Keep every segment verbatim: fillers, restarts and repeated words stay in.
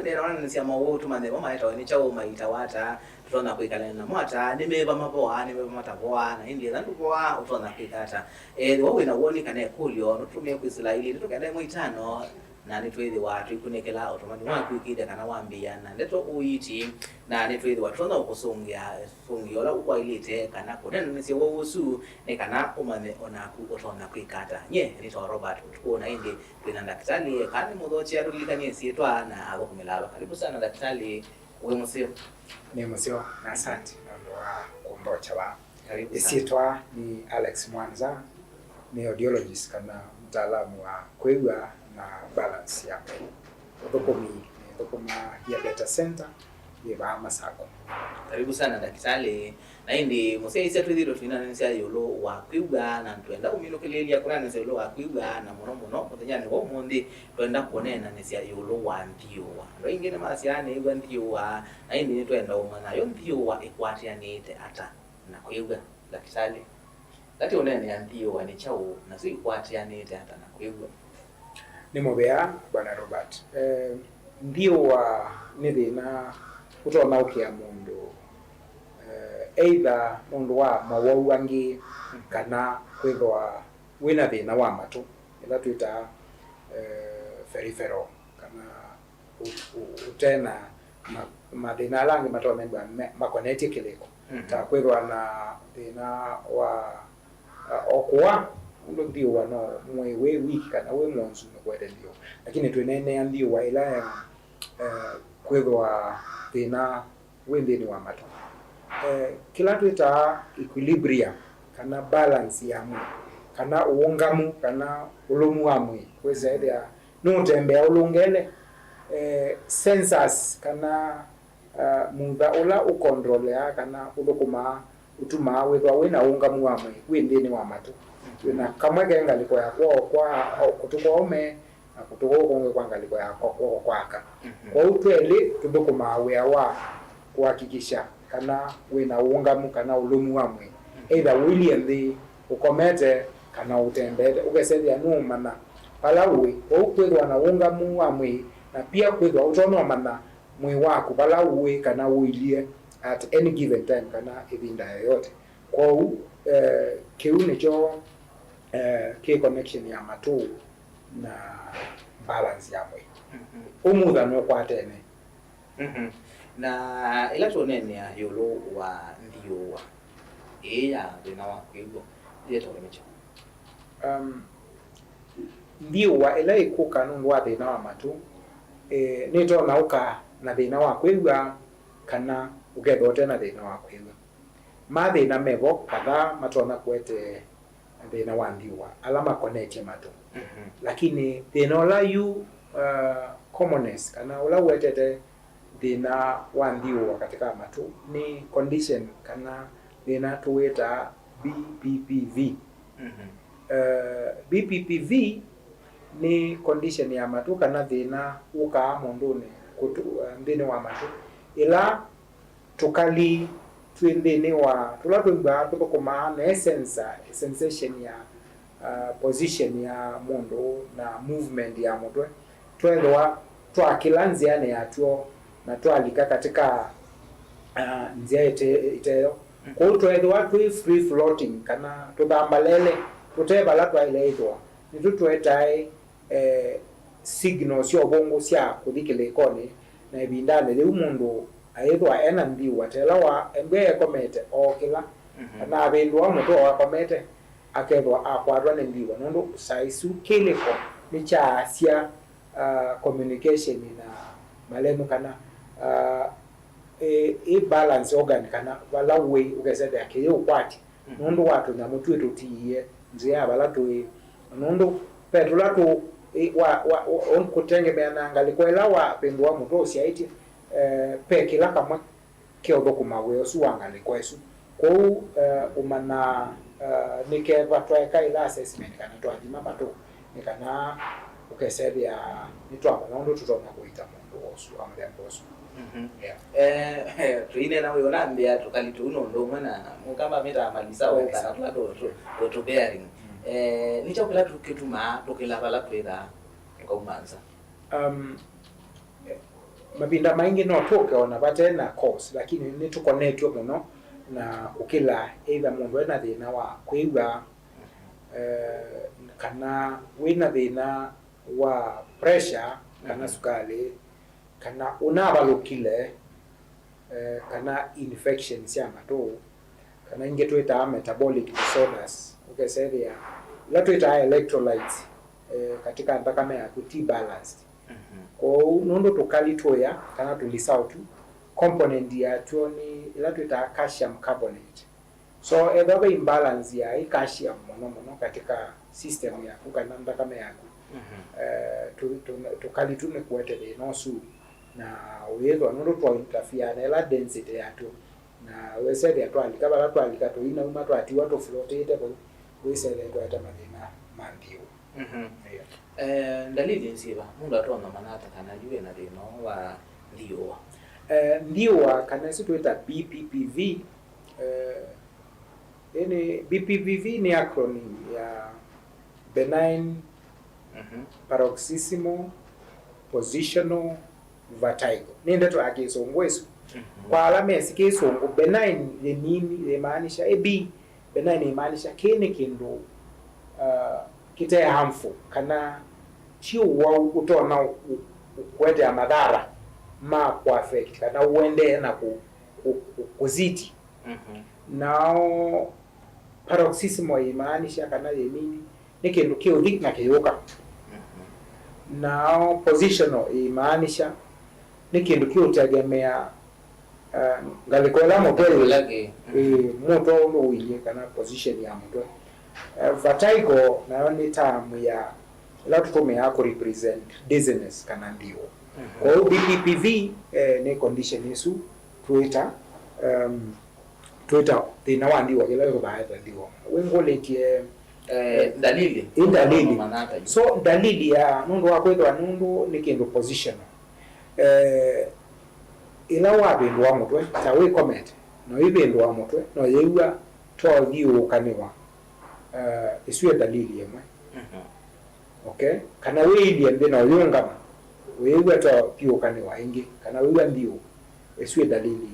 Tũendeea na wonanĩsya mowau, tũmanye vo maetawa nĩ kyaũ, maitawa ata, tũtonya kwĩkalany'a namo ata, nĩ meva mavoaa, nĩ meva matavoaa, na ĩndĩ ethĩwa ndũvoaa, ũtonya kwĩka ata? Ethĩwa wĩ na woni kana ĩkũlyo, nũtũtũmĩe kwĩsĩla ilĩ ĩtatũ kenda ĩmwe itano, na nĩtwĩthĩwa tũikunĩkĩla ũtũmani waku ĩkĩĩthya kana wambĩĩa na ndeto ũiiti, na nĩtwĩthĩwa tũtonya ũkũsũngĩa ũsũngĩo ũla ũkwaĩlĩte kana kũneenanĩsya ũwau ũsu, nĩ kana ũmanye o naku ũtonya kwĩka ata. Nyie nĩtawa Robert Ũtukũ, na ĩndĩ twĩ na ndakĩtalĩ, kana nĩ mũthokya tũlilikany'e syĩtwa na athũkũmi lava. Karibu sana ndakĩtalĩ, wĩ mũseo? Nĩ mũseo, na asante nũndũ wa kũnthokya vaa. Karibu sana. Ĩsyĩtwa nĩ Alex Mwanza, nĩ audiologist kana mtaalamu wa kwĩw'a na balance ya mwĩĩ. Ũthũkũmi nĩthũkũmaa Hear Better Center yĩ vaa Masako. Karibu sana ndakĩtalĩ. Na ĩndĩ mũsyaĩĩsya twĩthĩĩtwe tũinanĩsya ĩũlũ wa kwĩw'a, na twenda kũminũkĩlĩĩlya kũnanĩsya ĩũlũ wa kwĩw'a, na mũno mũno mũthenyanĩ wa ũmũnthĩ twenda kũneenanĩsya ĩũlũ wa nthiũũa. Andũ aingĩ nĩmasyaa nĩĩw'a nthiũũa, na ĩndĩ nĩtwenda ũmanya yo nthiũũa ĩkwatĩanĩĩte ata na kwĩw'a. Ndakĩtalĩ, latĩ ũneenea nthiũũa nĩ kyaũ, nasyo ikwatĩanĩĩte ata na kwĩw'a? Nĩ mũvea, Bwana Robert. Eh, nthiũũa nĩ thĩna ũtonya ũkĩa mũndũ, eh, either nũndũ wa mowau angĩ kana kwĩthwa wĩ na thĩna wa matũ, ĩla twĩtaa, eh, peripheral, kana ũ- ũ- ũte na ma- mathĩna ala angĩ matonya kwĩthwa me- makonetye kĩlĩko, mhm, ta kwĩthwa na thĩna wa, uh, o kũa, ũndũ nthiũũa no mwĩĩ wĩ weak kana wĩ mwonzu nũkũete nthiũũa. Lakini twĩneenea nthiũũa ĩla ya, eh, kwĩthwa thĩna wĩ nthĩnĩ wa matũ. Eh, kĩla twĩtaa equilibrium, kana balance ya mwĩĩ, kana ũũngamu, kana ũlũmu wa mwĩĩ, wĩsa ĩthĩa nũũtembea ũlũngene, eh, sensors, kana, ah, mutha ũla ũkondoleaa kana ũthũkũmaa, ũtumaa wĩthwa wĩ na ũũngamu wa mwĩĩ wĩ nthĩnĩ wa matũ. Wĩ na kamwe ke ngalĩko ya kw'oko kwa, o, kũtũ kwa ũme, na kũtũ kũu kũngĩ kwa ngalĩko ya kwa kw'oko kwa aka. Mhm. Kwoou twelĩ tũthũkũmaa wĩa wa kũhakikisha kana wĩ na ũũngamu kana ũlũmu wa mwĩĩ, mhm, either ũilyĩ nthĩ, ũkomete, kana ũtembeete, ũkesethĩa nũũmanya vala ũĩ. Kwoou kwĩthwa na ũũngamu wa mwĩĩ na pia kwĩthwa ũtonya ũmanya mwĩĩ waku vala ũĩ kana ũilyĩ at any given time kana ĩvinda yoyote. Kwoou, eh, kĩu nĩkyo, eh, kĩ connection ya matũ na balance ya mwĩĩ. Mhm. Ũmutha nũkwatene. Mhm. Na ĩla tũneenea ĩũlũ wa nthiũũa ĩĩ ya thĩna wa kwĩw'a, yĩtawa nĩ kyaũ? Um, nthiũũa ĩla ĩkũka nũndũ wa thĩna wa matũ, eh, nĩtonya ũka na thĩna wa kwĩw'a kana ũkethwa ũte na thĩna wa kwĩw'a. Mathĩna mevo kadhaa matonya kũete thĩna wa nthiũũa, ala makonetye matũ. Mhm. Lakini thĩna ũla yu, uh, commonest, kana ũla ũetete thĩna wa nthiũũa katika matũ nĩ condition kana thĩna tũwĩtaa B P P V. Mhm. Uh, B P P V nĩ condition ya matũ kana thĩna ũkaa mũndũnĩ kũtũ, uh, nthĩnĩ wa matũ, ĩla tũkali twĩ nthĩnĩ wa tũla twĩw'aa tũthũkũmaa na ĩ sensor, sensation ya, uh, position ya mũndũ na movement ya mũtwe, twethĩwa twakĩla nzĩanĩ yatw'o na twalika katika, uh, nzĩa ĩte- ĩteyo. Kwoou tweethĩwa twĩ free floating kana tũthambalele tũte vala twaĩle ĩthĩwa, nĩtũ tũetae eh, signal sya ũvũngũ sya kũthi kĩlĩkonĩ, na ĩvindanĩ yĩu mũndũ ayĩthwa ena nthiũũa ta ĩla wa embwa ekomete ookĩla, mhm, kana avĩndũa mũtwe o akomete, akethwa akwatwa nĩ nthiũũa, nũndũ saa isu kĩlĩko nĩkyaasya, ah, communication na malenu kana, ah, ĩ, ĩ balance organ kana vala ũĩ ũkesethĩa kĩyĩ ũkwati. Mhm. Nũndũ wa tũnyamũ twĩ tũtiie nzĩa ya vala tũĩ. Nũndũ ve tũla tũ, ĩ, wa, wa, wa, kũtengemea na ngalĩko ĩla wavĩndũa mũtwe ũsyaĩtye, eh, ve kĩla kamwe keũthũkũma wĩa ũsu wa ngalĩko ĩsu. Kwoou, eh, ũmanyaa, eh, nĩ keva twaeka ĩla assessment kana twathima matũ, nĩ kana ũkesethĩa nĩtwamanya ũndũ tũtonya kũita mũndũ ũsu wa mũthemba ũsu. Mhm. Yeah. Eh, eh, tũineena wĩ ũnambĩa tũkali tũu nũndũ ũmwe na mũkamba mĩtaa malisa, okay, kana tũla tũ- tũ- tũ- tũ bearing. Mm. Eh, nĩ kyaũ kĩla tũ- kĩtumaa tũkĩla vala twĩthaa tũkauma nza? Um, Mavinda maingĩ no tũke ona vate na cause, lakini nĩtũkonetw'e mũno na kũkĩla either mũndũ ena thĩna wa kwĩw'a, eh, kana wĩna thĩna wa pressure kana Mhm. sukalĩ, kana ũnavalũkile, eh, kana infection sya matũ, kana ingĩ twĩtaa metabolic disorders, ũkesethĩa ila twĩtaa electrolytes, eh, katika nthakame yaku ti balanced. Mhm. Kwoou nũndũ tũkali tũya kana tũlisao tu, component yatw'o nĩ ila twĩtaa calcium carbonate. So ethĩwa ve imbalance ya ĩ calcium mũno mũno katika system yaku kana nthakame yaku, Mhm. eh, tũ- tũ- tũkali tu nĩ kũete thĩna ũsu, na wĩthwa nũndũ twa interfere na ĩla density yatw'o, na wĩsethĩa twalika vala twalika tũinauma twatiwa tũflotĩte vau, wĩsethĩa twaete mathĩna ma nthiũ. Mhm. Yeah. Eh, ndalili nĩ syĩva mũndũ atonya ũmanya ata kana yu ena thĩna ũũ wa nthiũa? Eh, nthiũa kana ĩsu twĩta B P P V, eh, ĩĩ nĩ, B P P V nĩ acronym ya benign Mhm. paroxysmal positional vertigo. Nĩ ndeto ya Kĩsũngũ ĩsu. Mhm. Kwa ala mesĩ Kĩsũngũ, benign yĩmini yĩmaanisha, ĩ B, benign yĩmaanisha kĩĩ nĩ kĩndũ, uh, kĩte harmful, kana ti ũwau ũtonya ũ- ũ- kũetea mathara ma kũ affect kana ũendee na kũ- kũ- kũ- kũzidi. Mhm. Nao paroxysmal yĩmaanisha kana yĩmini nĩ kĩndũ kĩũthi na kĩyũka. Mhm. Nao positional yĩmaanisha nĩ kĩndũ kĩũtegemea, uh, ngalĩko ĩla mũtwe Ngalĩko ĩla wĩ- kĩ- ĩ, mũtwe ũndũ ũilyĩ kana position ya mũtwe. Uh, vertigo nayo nĩ term ya ĩla tũtũmĩaa kũ represent dizziness kana nthiũa. Mhm. Kwoou B P P V, eh, nĩ condition ĩsu twĩta, um, twĩta thĩna wa nthiũa, kĩla kĩtũthaete nthiũa. Wĩngũlĩtye Eh, ndalili. Ĩ ndalili. Ũmanya ata yu? So ndalili ya nũndũ wa kwĩthwa nũndũ nĩ kĩndũ positional. Eh, ĩla wavĩndũa mũtwe, ta wĩkomete, no ivĩndũa mũtwe, no yĩw'a tothiũũkanĩwa. Eh, ĩsu ĩ ndalili ĩmwe. Mhm. Okay? Kana wĩilye nthĩ na ũyũngama, wĩĩw'a ta ũthiũũkanĩwa ĩngĩ, kana wĩw'a nthiũ, ĩsu ĩ ndalili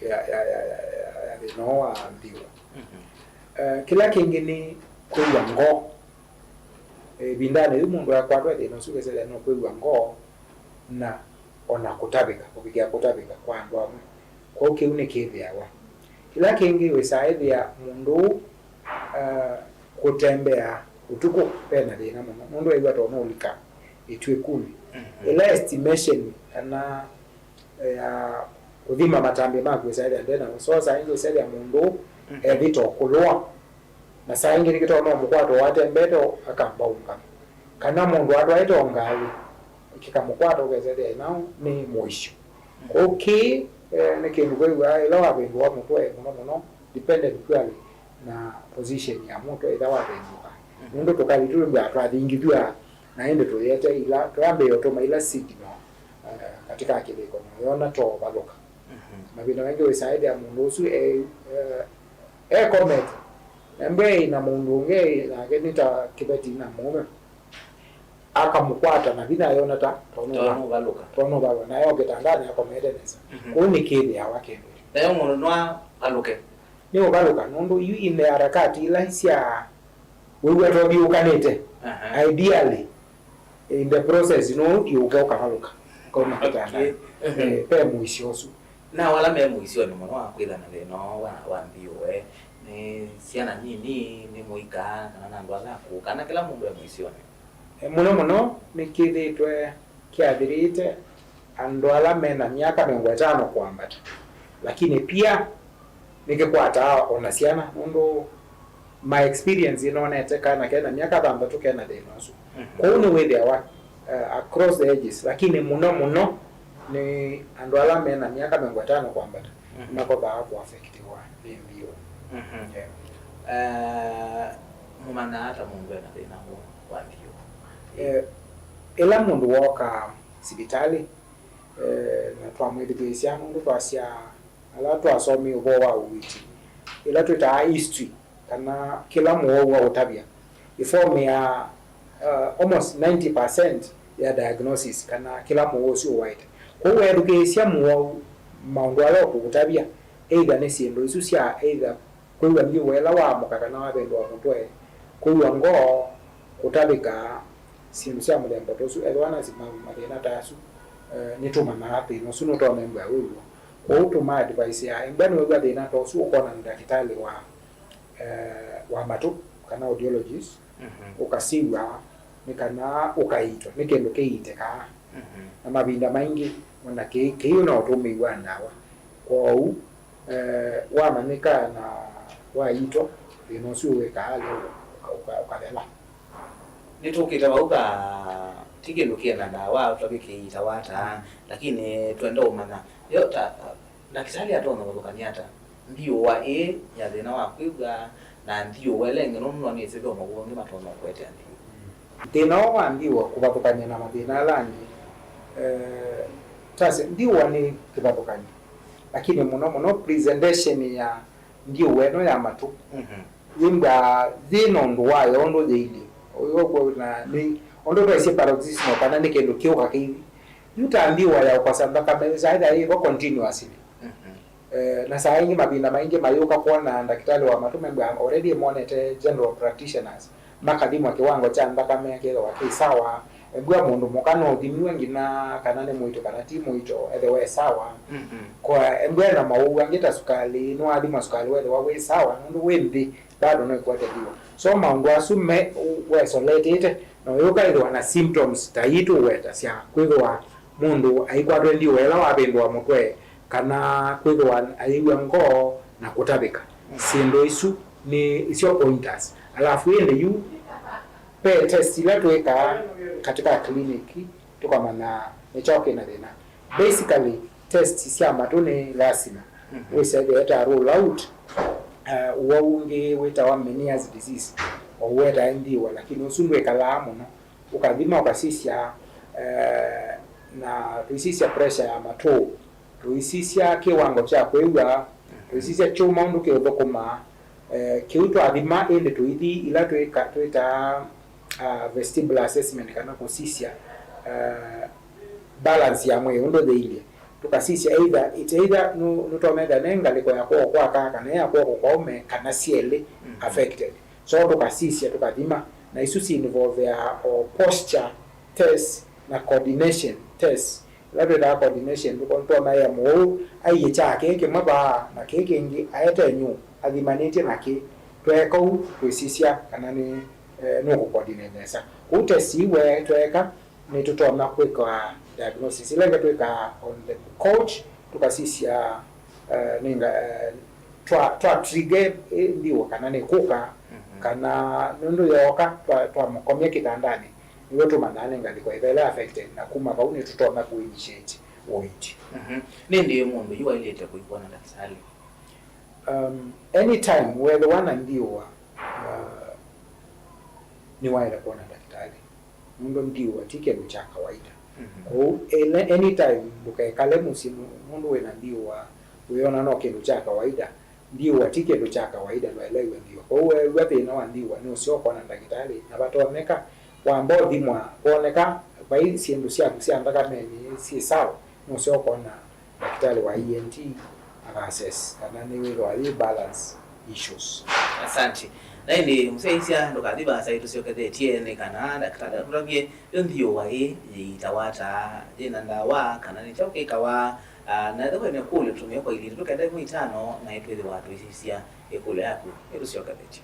ya, ya, ya, ya, ya, ya thĩna ũũ wa nthiũ. Mhm. Eh, kĩla kĩngĩ nĩ kwĩw'a ngoo. Eh, ĩvindanĩ yĩu mũndũ akwatwa thĩna ũsu, kĩsĩla no kwĩw'a ngoo na ona kũtavĩka, kũvikĩa kũtavĩka kwa andũ amwe. Kwoou kĩu nĩkĩthĩawa. Kĩla kĩngĩ wĩsaa ĩthĩa mũndũ ũũ, ah, kũtembea ũtukũ ve na thĩna mũno, nũndũ ew'a ta ũnũlika ĩtw'ĩkunĩ. Mhm. Ĩla estimation kana, eh, ya kũthima matambya maku ĩsaa ĩthĩa ndena, so saa ingĩ ũsethĩa mũndũ ũũ Mhm. evĩta ũkũlũa, na saa ingĩ nĩkĩtonya ũmũkwata ũatembete akamba ũngama. Kana mũndũ atwaĩte o ngalĩ, kĩkamũkwata ũkesethĩa nao nĩ mũisyo. Kwoou kĩĩ, eh, nĩ kĩndũ kwĩw'aa ĩla wavĩndũa mũtwe mũno mũno, dependent purely na position ya mũtwe ĩla wavĩndũka. Nũndũ tũkali tũmbaa twathingithw'a na ĩndĩ tũyĩete ila, tũyambĩĩa ũtũma ila signal, eh, katika kĩlĩko na yona to valũka. Mhm. Mavinda maingĩ wĩsaa ĩthĩa mũndũ ũsu e, eh, ekomete. Na mbee na mũndũ ũngĩ nake nĩ ta kĩveti na mũũme. Akamũkwata na vinya ayona ta tonũvalũka. Tonũvalũka. Tonũvalũka. Nayo kĩtandanĩ akomete nesa. Mhm. Kũu nĩkĩthĩawa kĩndũ. Nayo mũndũ no avalũke. Nĩ ũvalũka, nũndũ yu in the harakati ila sya wĩw'a tothiũũkanĩte. Aha. Ideally, in the process, no ũthiũũke ũkavalũka. Ũkauma kĩtandanĩ. Okay. Mhm. Eh, ve mũisyo ũsu. Na ala me mũisyonĩ mũno wa kwĩtha na thĩna ũũ wa, wa nthiũe, nĩ syana nini, nĩ mũika, kana na andũ ala akũũ, kana kĩla mũndũ e mũisyonĩ? E, mũno mũno nĩkĩthĩĩtwe kĩathĩrĩte andũ ala me na myaka mĩongo ĩtano kwambata, lakini pia nĩkĩkwataa o na syana, nũndũ my experience ĩnonete kana ke na myaka thanthatũ ke na thĩna ũsu. Mhm. Kwoou nĩwĩthĩawa, uh, across the ages, lakini mũno mũno nĩ andũ ala me na myaka mĩongo ĩtano kwambata Mhm. makovaa kũaffectiwa nĩ nthiũa. Mhm. Yeah. Eh, mũmanyaa ata mũndũ ena thĩna ũũ wa nthiũa? Eh, ĩla mũndũ wooka sivitalĩ, eh, na twamwĩthukĩĩsya nũndũ twasya ala twasomie ũvoo wa ũiiti, ĩla twĩtaa history, kana kĩla mũwau wa ũtavya, ĩfomĩaa, uh, almost ninety percent ya diagnosis, kana kĩla mũwau ũsu ũwaĩte. Kwoou weethukĩĩsya mũwau maũndũ ala ũkũũtavya, either nĩ syĩndũ isu sya either kwĩw'a mbiũ ĩla waamũka kana wavĩndũa mũtwe, kwĩw'a ngoo, kũtavĩka, syĩndũ sya mũthemba ta ũsu, ethĩwa na ma-, mathĩna ta asu, eh, nĩtũmanyaa thĩna ũsu nũtonya embwa wĩw'o. Kwoou tũma advise ya embwa nĩwĩw'a thĩna ta ũsu ũkona ndakĩtalĩ wa, eh, wa matũ kana audiologist, Mhm. ũkasiw'a nĩ kana ũkaitwa nĩ kĩndũ kĩitĩkaa. Mhm. Na mavinda maingĩ ona kĩĩ, kĩĩ no ũtũmĩi wa ndawa. Kwoou, eh, wamanyĩka na waitwa, thĩna ũsu wĩkaa lĩ ũka-, ũka-, ũkathela. Nĩtũkĩte vau ka ti kĩndũ kĩna ndawa, ũtavye kĩiitawa ata, lakini twenda ũmanya yo ta, ta, ndakĩtalĩ atonya kũvathũkany'a ata ndiũwa ĩĩ ya thĩna wa kwĩw'a na ndiũwa ĩla ĩngĩ, nũndũ no nĩsĩ ve mawau angĩ matonya kũetea ndiũwa. Thĩna ũũ wa ndiũwa kũvathũkany'a na mathĩna ala angĩ, eh, tasya ndiũwa nĩ kĩvathũkany'o, lakini mũno mũno presentation ya ndiũwa ĩno ya matũ, Mhm. yĩmbwa yĩ na ũndũ wayo ũndũ yĩilyĩ. Ũyũ ũkwona nĩ ũndũ twaisye paroxysmal kana nĩ kĩndũ kĩũka kĩithi. Yu ta ndiũwa ya ũkosa nthakame, saa ĩla yĩvo continuously. Mhm. Eh, na saa ingĩ mavinda maingĩ mayũka kwona ndakĩtalĩ wa matũ membwa already monete general practitioners, makathimwa kĩwango kya nthakame kĩthĩwa kĩ sawa. Embwa mũndũ mũka no ũthimiwe nginya kana nĩ mũito kana ti mũito, ethĩwa e sawa. Mhm. Kwa embwa na mawau angĩ ta sukalĩ, nĩwathimwa sukalĩ wethĩwa wĩ sawa, nũndũ wĩ nthĩ, bado no ĩkwate ndiũwa. So maũndũ asu me wesoletĩte, na ũyũka ĩthĩwa na symptoms ta ii tũwetasya, kwĩthĩwa mũndũ aikwatwe ndiũwa ĩla wavĩndũa mũtwe, kana kwĩthĩwa ayĩw'a ngoo na kũtavĩka. Syĩndũ isu nĩ isyo pointers. Alafu ĩndĩ yu ve test ila twĩkaa katika clinic, tũkamanya nĩ kyaũ kĩna thĩna. Basically, test sya matũ nĩ lasima. Mhm. Wĩsethĩe ta rule out, uh, ũwau ũngĩ wĩtawa Meniere's disease, o wetae ndiũwa, lakini ũsu ndwĩkalaa mũno. Ũkathima, ũkasisya, eh, na tũisisya pressure ya matũ, tũisisya kĩwango kya kwĩw'a, tũisisya kyũma ũndũ kĩũthũkũmaa. Eh, kĩu twathima, ĩndĩ tũithi ila twĩka, twĩtaa, ah, vestibular assessment, kana kũsisya, eh, balance ya mwĩĩ ũndũ yĩilyĩ. Tũkasisya either, it's either nũ-, nũtomethĩa nĩ ngalĩko ya kw'oko kwa kaa kana ya kw'oko kwa ũme kana syelĩ Mhm. affected. So tũkasisya, tũkathima, na isu si involvea o posture test na coordination test. Ĩla twĩtaa coordination, tũko-, tũtonaĩa mũwau aiĩ kyaa kĩĩ kĩmwe vaa na kĩĩ kĩngĩ aete nyũũ athimanĩtye na kĩ. Tweeka ũu, twĩsisya kana nĩ, eh, nũkũ coordinate nesa. Kwoou test ii we tweeka, nĩtũtonya kwĩka diagnosis. Ĩla ĩngĩ twĩkaa on the couch, tũkasisya, eh, nĩnga, eh, twa, twa trigger, eh, ndiũwa kana nĩkũka, Mhm. kana nũndũ yooka, twa, twamũkomya kĩtandanĩ, nĩw'o tũmanyaa nĩ ngalĩko ĩva ĩla affected, na kuma vau nĩtũtonya kũ initiate ũiiti. Mhm. Nĩ ndĩĩ mũndũ yu waĩlĩte kũikwona ndakĩtalĩ? Um, anytime weethĩwa na ndiũwa, uh, nĩwaĩle kwona ndakĩtalĩ. Nũndũ ndiũwa ti kĩndũ kya kawaida. Mhm. Kwoou, ele-, anytime ndũkekale mũsyĩ nũ-, nũndũ wĩna ndiũwa, wĩona no kĩndũ kya kawaida. Ndiũwa ti kĩndũ kya kawaida, ndwaĩle wĩw'a ndiũwa. Kwoou weew'a thĩna wa ndiũwa, nĩ ũseo kwona ndakĩtalĩ, na vatonyeka, wamba ũthimwa, woneka vai syĩndũ syaku sya nthakamenĩ syĩ sawa, nĩ ũseo kwona ndakĩtalĩ wa E N T aka assess kana nĩwĩthĩwa yĩ balance issues. Asante. Na ĩndĩ mũsyaĩĩsya ndũkathi vaasa, ĩtũsyokethetye nĩ kana ndakĩtalĩ atũtavye yo ndiũwa ĩ yĩitawa ata, yĩna ndawa, kana nĩ kyaũ kĩkawa, ah, na ethĩwa wĩna ĩkũlyo tũmĩe kwa ilĩ itatũ kenda ĩmwe itano, na ĩtwĩthĩwa tũisisya ĩkũlyo yaku ĩtũsyokethetye.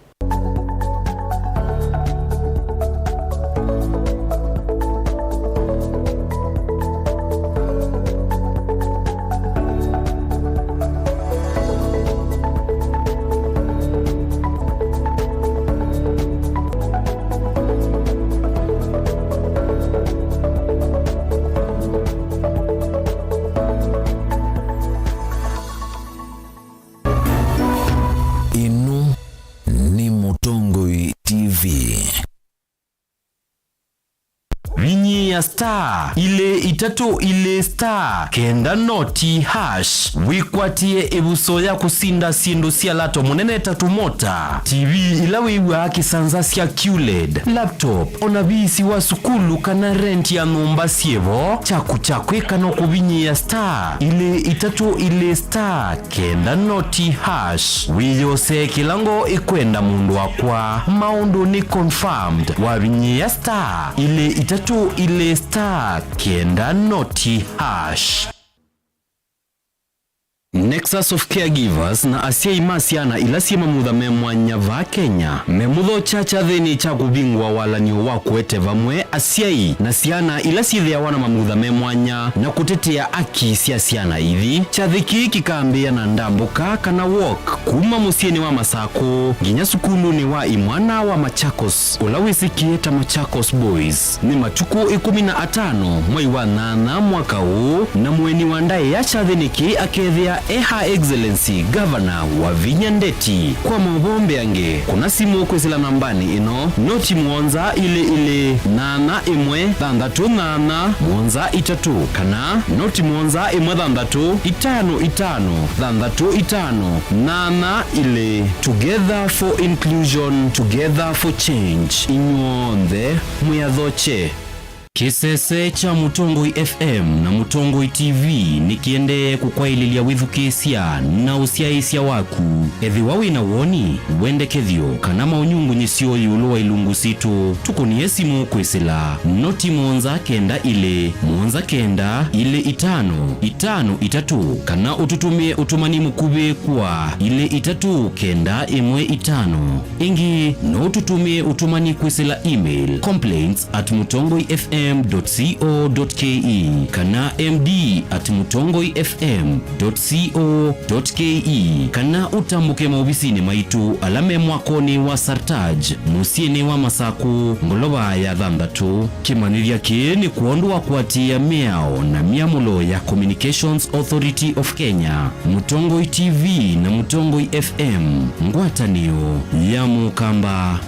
Ĩno nĩ ilĩ itatũ ilĩ star kenda noti hash. Wĩkwatĩe ĩvuso ya kũsinda syĩndũ sya lato mũnene ta tũmota, T V ila wĩw'aa kĩsanza sya Q led, laptop, o na viisi wa sukulu kana rent ya nyũmba syĩvo. Kyaku kya kwĩka no kũvinyĩĩa star ilĩ itatũ ilĩ star kenda noti hash. Wĩyosee kĩla ngoo ĩkwenda, mũndũ wakwa. Maũndũ nĩ confirmed wavinyĩĩa star ilĩ itatũ ilĩ star kenda noti hash. Nexus of Caregivers na asyai ma syana ila syĩ mamutha me mwanya vaa Kenya memũthokya kyathĩnĩ kya kũvingũa walan'yo wa kũete vamwe asyai na syana ila syĩthĩawa na mamutha me mwanya na kũtetea aki sya syana ithi. Kyathĩ kĩĩ kĩkambĩĩa na ndambũka kana walk kuma mũsyĩnĩ wa Masakũ nginya sukulunĩ wa imwana wa Machakos, ũla wĩsĩkĩe ta Machakos Boys. Nĩ matukũ ĩkũmi na atano mwei wa nyanya mwaka ũũ, na mũeni wa ndaĩa kyathĩnĩ kĩĩ akethĩa e Her Excellency Governor Wavinya Ndeti. Kwa maũvoo mbeange, kũna simũ kwĩsĩla nambanĩ ĩno, noti mũonza ilĩ ilĩ nyanya ĩmwe thanthatũ nyanya mũonza itatũ, kana noti mũonza ĩmwe thanthatũ itano itano thanthatũ itano nyanya ilĩ. Together for inclusion, together for change. Inyw'onthe mwĩathokye. Kĩsese kya Mũtongoi F M na Mũtongoi T V nĩkĩendee kũkwaĩlĩlya wĩthukĩĩsya na ũsyaĩĩsya waku. Ethĩwa wĩ na woni, wendekethyo, kana maũnyungunyĩsyo ĩũlũ wa ilungu sitũ, tũkũnĩe simũ kwĩsĩla noti mũonza kenda ilĩ, mũonza kenda, ilĩ itano, itano itatũ, kana ũtũtũmĩe ũtũmani mũkuvĩ kwa ilĩ itatũ kenda ĩmwe itano. Ĩngĩ, no ũtũtũmĩe ũtũmani kwĩsĩla email, complaints at mutongoi f m dot co dot k e kana m d at mutongoi f m dot co dot k e, kana ũtambũke maovisinĩ maitũ ala me mwakonĩ wa Sartaj, mũsyĩnĩ wa Masakũ, ngolova ya thanthatũ. Kĩmanyĩthya kĩĩ nĩ kwondũ wa kũatĩĩa mĩao na myamũlo ya Communications Authority of Kenya, Mũtongoi T V na Mũtongoi F M, ngwatanĩo ya Mũkamba.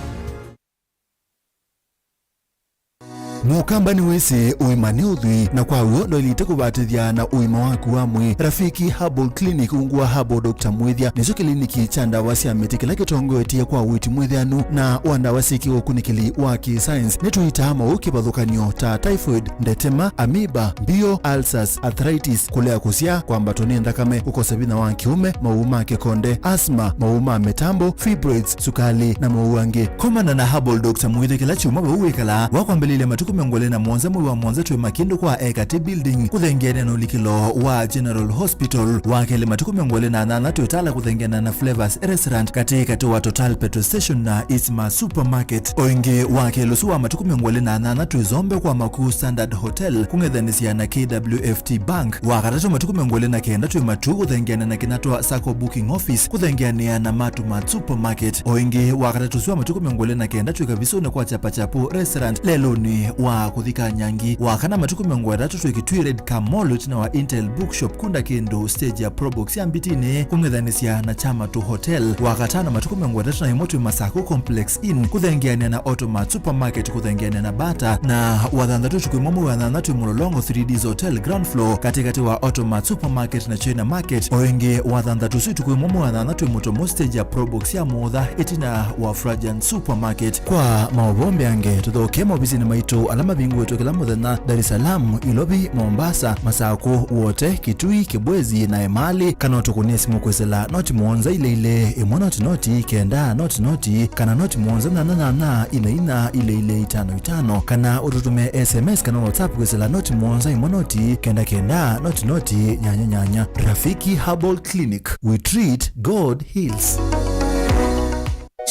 Mũkamba nĩwĩsĩ ũima nĩ ũthwii, na kwa w'o ndwaĩlĩte kũvatĩthya na ũima waku wa mwĩĩ. Rafiki Herbal Clinic ungu wa Herbal Doctor Mwĩthya nĩkyo kĩliniki kya ndawa sya mĩtĩ kĩla kĩtongoetye kwa ũiiti mwĩthĩanu na wa ndawa syĩ kĩũkunĩkĩli wa kĩ-science. Nĩtũitaa maũũ kĩvathũkany'o ta typhoid, ndetema, amoeba, mbio, ulcers, arthritis, kũlea kũsyaa, kwambatwa nĩ nthakame, kũkosa vinya wa kĩũme, maũũ ma kĩkonde, asthma, maũũ ma mĩtambo, fibroids, sukalĩ, na maũũ angĩ. Komana na Herbal Doctor Mwĩthya kĩla kyumwa vau wĩkalaa. Wa kwambĩlĩlya matukũ mĩongo ĩlĩ na mũonza mwei wa mũonza twĩ Makindũ kwa Ekati Building, kũthengeanĩa na ũlikĩlo wa General Hospital. Wa kelĩ matukũ mĩongo ĩlĩ na nyanya twĩ Tala kũthengeanĩa na Flavors Restaurant katĩ katĩ wa Total Petrol Station na Isma Supermarket. O ĩngĩ, wa kelĩ ũsu wa matukũ mĩongo ĩlĩ na nyanya twĩ Zombe kwa Makuu Standard Hotel kũng'ethanĩsya na K W F T Bank. Wa katatũ matukũ mĩongo ĩlĩ na kenda twĩ Matuu kũthengeanĩa na Kinatwa Sacco Booking Office kũthengeanĩa na Matumat Supermarket. O ĩngĩ, wa katatũ ũsu wa matukũ mĩongo ĩlĩ na kenda twĩ Kavisũnĩ kwa Chapachapu Restaurant lelũnĩ wa kũthi Kanyangi. Wa kana matukũ mĩongo ĩtatũ twĩ Kitui Red Car Mall ĩtina wa Intel Bookshop kunda kĩndũ stage ya Probox ya Mbitinĩ kũng'ethanĩsya na Chamatu Hotel. Wa katano matukũ mĩongo ĩtatũ na ĩmwe twĩ Masakũ Complex Inn kũthengeanĩa na Automat Supermarket kũthengeanĩa na Bata, na wa thanthatũ ũtukũ ĩmwe mwei wa nyanya twĩ Mũlolongo three Ds Hotel ground floor katĩkatĩ wa Automat Supermarket na China Market. O ĩngĩ, wa thanthatũ ũsu ũtukũ ĩmwe mwei wa nyanya twĩ Mũtomo stage ya Probox ya Mũũtha ĩtina wa Frajan Supermarket. Kwa maũvoo mbeange, tũthokee maovisinĩ maitũ ala mavingũĩtwe kĩla mũthenya Dar es Salaam, Ilovi, Mombasa, Masakũ, Wote, Kitui, Kibwezi na Emali, kana ũtũkũnĩe simũ kwĩsĩla noti mũonza ilĩ ilĩ, ĩmwe noti noti, kenda noti noti, kana noti mũonza nyanya nyanya, ina ina, ilĩ ilĩ, itano itano, kana ũtũtũmĩe S M S kana WhatsApp kwĩsĩla noti mũonza ĩmwe noti, kenda kenda, noti noti, nyanya nyanya. Rafiki Herbal Clinic, we treat, God heals.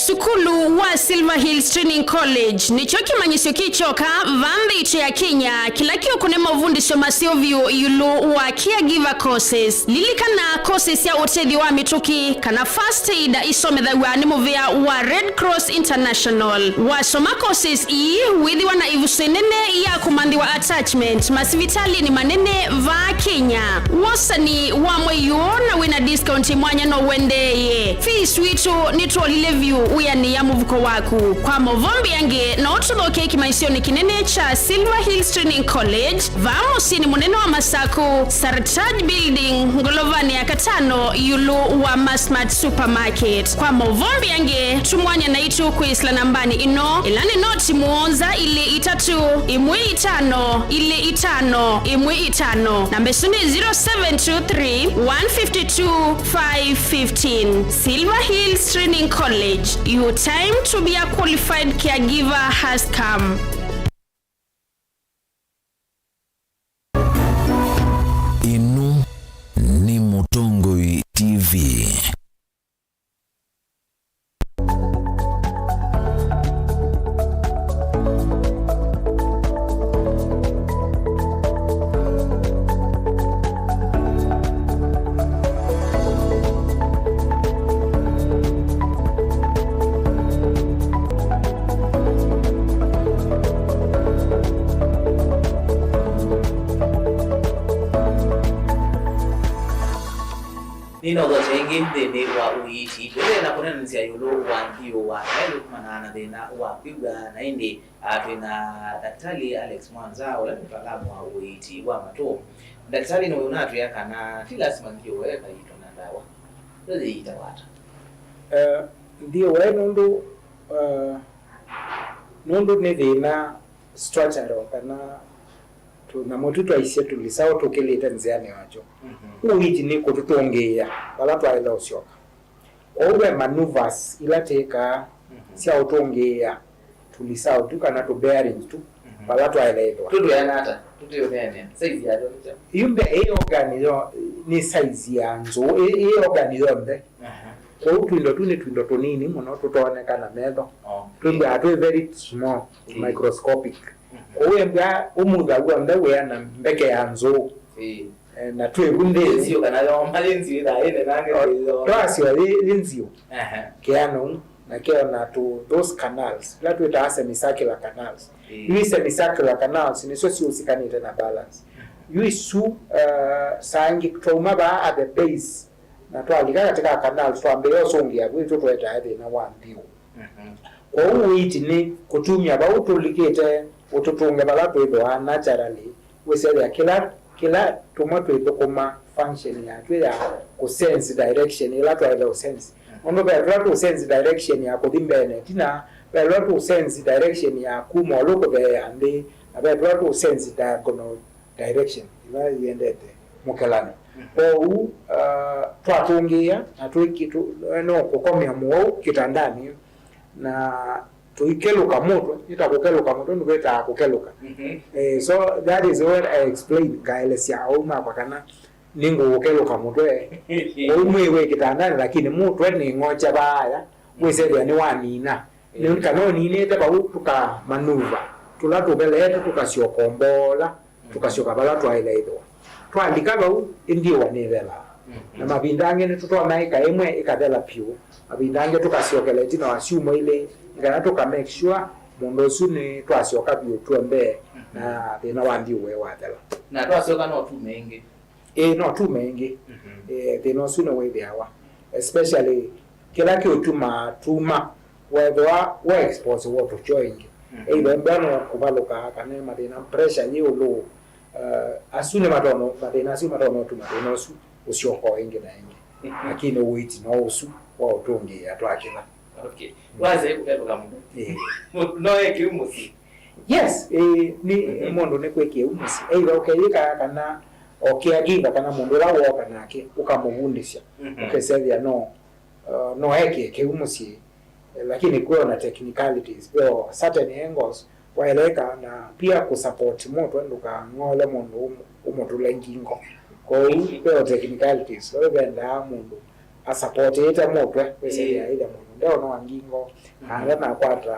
Sukulu wa Silver Hills Training College nĩkyo kĩmanyĩsyo kĩ kyoka vaa nthĩ itũ ya Kenya kĩla kĩũkũne mavundĩsyo maseo vyũ ĩũlũ wa caregiver courses. Lilikana, courses sya ũtethyo wa mĩtũkĩ kana first aid isomethaw'a nĩ mũvĩa wa Red Cross International. Wasoma courses ii, wĩthĩwa na ĩvuso ĩnene ya kũmanthĩwa attachment masivitalĩnĩ manene vaa Kenya. Wosani wa mwei ũũ na wĩ na discount mwanya no ũendeeye. Fees witũ nĩtwolile vyũ. Wĩanĩa mũvuko waku. Kwa maũvoo mbeange, no ũtũthokee kĩmanyĩsyonĩ kĩnene kya Silver Hills Training College, vaa mũsyĩnĩ mũnene wa Masaku, Sartaj Building, ngolovanĩ ya katano, ĩũlũ wa Masmart Supermarket. Kwa maũvoo mbeange, tũmwanya naitũ kwĩsĩla nambanĩ ĩno, ĩla nĩ noti mũonza ilĩ itatũ, ĩmwe itano, ilĩ itano, ĩmwe itano. Namba ĩsu nĩ zero seven two three, one fifty two, five fifteen. Silver Hills Training College, your time to be a qualified caregiver has come. Ĩno nĩ Mũtongoi T V. Nĩnaũthokya ĩngĩ nthĩnĩ wa ũiiti. Tũendee na kũneenanĩsya ĩũlũ wa nthĩo wa kaĩlĩ kumana na thĩna wa kwĩw'a, na ĩndĩ, a, twĩ na Ndakitali Alex Mwanza, ũla nĩ mũtaalamu wa ũiiti wa matũ. Ndakitali, nĩwe ũnatwĩa kana ti lasima nthĩo ĩkaitwa na ndawa. Yo yĩitawa ata? Eh, nthĩo ĩĩ nũndũ, eh, nũndũ nĩ thĩna structural kana tũnyamũ tũ twaisye tũlisaũ tũkĩlĩte nzĩanĩ wakyo. Mhm. Ũiiti nĩ kũtũtũngĩĩa vala twaĩle ũsyoka. Kwoou ve maneuvers ila twĩkaa, mhm, sya ũtũngĩĩa tũlisaũ tu kana tũ bearings tu, mhm, vala twaĩle ĩthwa. Tũtwĩana ata? Tũtĩũneenea size yatyo nĩ kyaũ? Yu mbea ĩ organ yo, nĩ size ya nzũũ, ĩ, ĩ organ yonthe. Aha. Kwoou twindo tu nĩ twindo tũnini mũno tũtooneka na metho. Okay. Twĩmbaa twĩ very small, ĩĩ, microscopic. Mhm. Kwoou embwa ũmutha w'onthe wĩana mbeke ya nzũũ. Ĩĩ. Eh, na twĩ vu nthĩnĩ. Nzio kana yoma, nĩ nzio ĩthaa ĩnenange nthĩ yoma. Twasyo yĩ, yĩ nzio. Aha. Kĩano, na keo na tũ, those canals, ila twĩtaa semicircular canals. Ĩĩ. Yu semicircular canals nĩsyo siũsikanĩte na balance. Mhm. Yu isu, eh, saa ingĩ twauma vaa at the base, na twalika katĩ ka canals, twambĩĩa ũsũngĩa vu, ĩtũ twetaa thĩna wa nthĩo. Mhm. Kwoou ũiiti nĩ kũtumya vau tũlikĩte ũtũtũnge vala twĩthĩwa naturally, wĩsethĩa kĩla, kĩla tũmwe twĩthũkũma function yatw'o ya kũsense direction ĩla twaĩle ũsense. Mhm. Nũndũ ve tũla tũsense direction ya kũthi mbee na ĩtina, ve tũla tũsense direction ya kuma ũlũ kũtheea nthĩ, na ve tũla tũsense diagonal direction ĩla yĩendete mũkelano. Mhm. Kwoou, uh, twatũngĩĩa na twĩki-, tũ-, no kũkomya mũwau kĩtandanĩ na tũikelũka mũtwe, nĩ ta kũkelũka mũtwe, nĩkwĩtaa kũkelũka. Mhm. Eh, so that is what I explain, ngaelesya aũu makwa kana nĩngũũkelũka mũtwe. Ũu mwĩĩ wĩ kĩtandanĩ, lakini mũtwe nĩng'okya vaaya, wĩsethĩa nĩwanina. Nĩ kana ũninĩte vau tũkamanuva, tũla tũveleete tũkasyoka ũmboola, tũkasyoka vala twaĩle ĩthĩwa. Twalika vau, ĩnthĩwa nĩvelaa. Mhm. Na mavinda angĩ nĩtũtonya ĩka ĩmwe ĩkathela vyũ, mavinda angĩ tũkasyokela ĩtina wa syumwa ilĩ, nĩ kana tũka make sure mũndũ ũsu nĩ twasyoka vyũ tw'onthe, mhm, na thĩna wa nthĩwa wathela. Na twasyoka no tume ĩngĩ. Ĩĩ, no tume ĩngĩ. Mhm. Eh, thĩna ũsu nĩwĩthĩawa. Especially kĩla kĩũtumaa tuma, wethĩwa wa expose wa tũkyo ĩngĩ. Mhm. Either mbea no kũvalũka, kana mathĩna pressure yĩ ĩũlũ. Eh, asu nĩ matono, mathĩna asu matono ũtuma thĩna ũsu ũsyoka o ĩngĩ na ĩngĩ. Mhm. Lakini ũiiti no ũsu wa ũtũngĩĩa twakĩla. Okay. Wasya kũkelũka mũno. Ĩĩ. No eke mũsyĩ. Yes, ĩĩ, nĩ, mhm, mũndũ nĩ kwĩkĩa ũmũsyĩ. Either ũkeyĩka kana o caregiver kana mũndũ ũla wooka nake ũkamũvundĩsya. Mhm. Ũkesethĩa no, uh, no eke kĩu mũsyĩ. Eh, lakini kwĩ ona technicalities, kwĩ o certain angles waeleka na pia kũsupport mũtwe ndũkang'ole mũndũ ũmũ-, ũmũtũle ngingo. Kwoou kwĩ o technicalities, we vendaa mũndũ asupportĩte mũtwe, wĩsethĩa, ĩĩ, either mũndũ ndeũnoa ngingo, mhm, kana ndanakwata,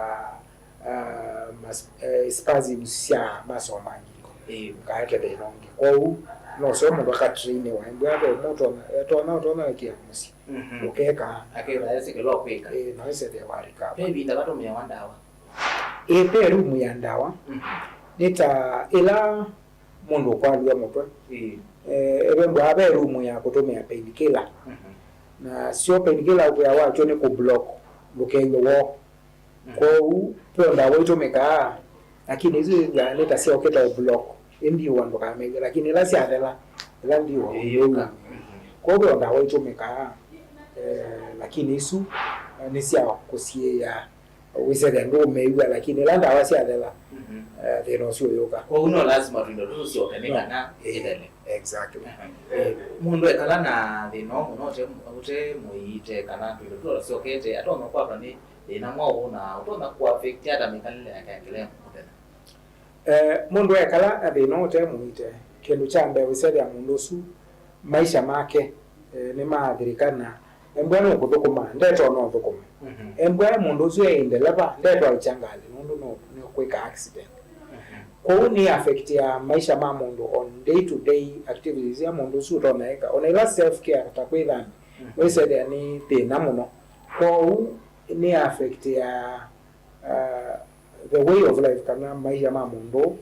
ah, mas-, eh, spasms sya maso ma ngingo. Ĩĩ. Kaeke thĩna ũngĩ. Kwoou, no ũseo mũndũ akatrainiwa. Embwa ve mũndũ ũtonya, ũtonya, ũtonya wĩkĩa mũsyĩ. Mhm. Ũkeka. Akethĩa esĩ kĩla ũkwĩka. Ĩĩ, no ĩsethĩa warĩka. Ve ĩvinda vatũmĩawa ndawa. Ĩĩ, ve rumu ya ndawa. Mhm. Nĩ ta ĩla mũndũ ũkwalw'a mũtwe. Ĩĩ. Eh, ĩvembwa ve rumu ya kũtũmĩa painkiller. Mhm. Na syo painkiller wĩa wakyo nĩ kũ block ndũkew'e woo. Mm. Kwoou ve ndawa itũmĩkaa, lakini isu nĩ ta syokĩte o block, ĩ ndiũa ndũkamew'e, lakini ila syathela, ila ndiũa ũyũka. Kwoou ve ndawa itũmĩkaa, eh, lakini isu, eh, nĩ sya kũsiĩĩa wĩsethĩa ndũũmew'a, lakini ila ndawa syathela, mhm, eh, thĩna ũsu ũyũka. Kwoou no lasima tũindo tũtũ syoke nĩ kana ĩthele. Exactly. Aha. Eh, mũndũ ekala na thĩna ũũ mũno ũte, ũte mũiĩte kana tũindo tũtũ syokete, atonya kwatwa nĩ thĩna mwaũ na ũtonya kũ affect ata mĩkalĩle yake aendelee mũthenya? Eh, mũndũ ekala na thĩna ũte mũiĩte, kĩndũ kya mbee wĩsethĩa mũndũ ũsu maisha make, eh, nĩmaathĩrĩka na embwa nũkũthũkũma, ndetona ũthũkũma. Mhm. Embwa mũndũ ũsu e ndeleva, ndetwaĩkya ngalĩ nũndũ nũ-, nũkwĩka accident. Mhm. Kwoou nĩ affectia maisha ma mũndũ on day to day activities ya mũndũ ũsu ũtonya ĩka. Ona ila self care ta kwĩthambya, mhm, wĩsethĩa nĩ thĩna mũno. Kwoou nĩ affectia uh, the way of life kana maisha ma mũndũ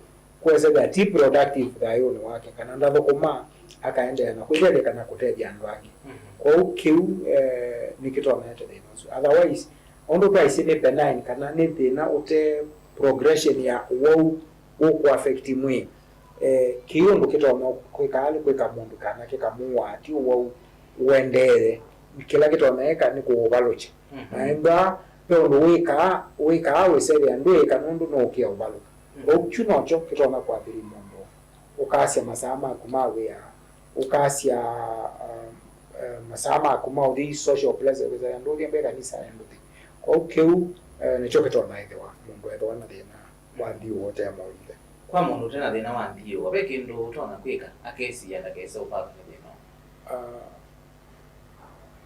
kwesethĩa ti productive thayũnĩ wake, kana ndathũkũma akaendeea na kwĩtethya kana kũtethya andũ angĩ. Mhm. Kwoou kĩu, eh, nĩkĩtonete thĩna ũsu. Otherwise, ũndũ twaisye nĩ benign kana nĩ thĩna ũte progression ya ũwau ũkũ affect mwĩĩ, eh, kĩu ũndũ kĩtonya kwĩka nĩ kwĩka mũndũ kana kĩkamũwaa, ti ũwau ũendeee. Kĩla kĩtonya ĩka nĩ kũũvalũkya. Mhm. Na ethĩwa ve ũndũ wĩkaa, wĩkaa wĩsethĩa ndwĩĩka nũndũ nũũkĩa ũvalũka. Mhm. Kwoou kyu nokyo kĩtonya kũathiri mũndũ. Ũkasya masaa maku ma wĩa, ũkasya, um, eh, masaa maku ma ũthi social places, wĩsethĩa ndũthi mbee kanisa, ndũthi. Kwoou kĩu, eh, nĩkyo kĩtonya ĩthĩwa mũndũ ethĩwa na thĩna wa nthĩ ũte mũithe. Kwa mũndũ ũte na thĩna wa nthĩ ũũ, ve kĩndũ ũtonya kwĩka akesiĩa ndakese ũpathwa nĩ thĩna ũũ? Ah,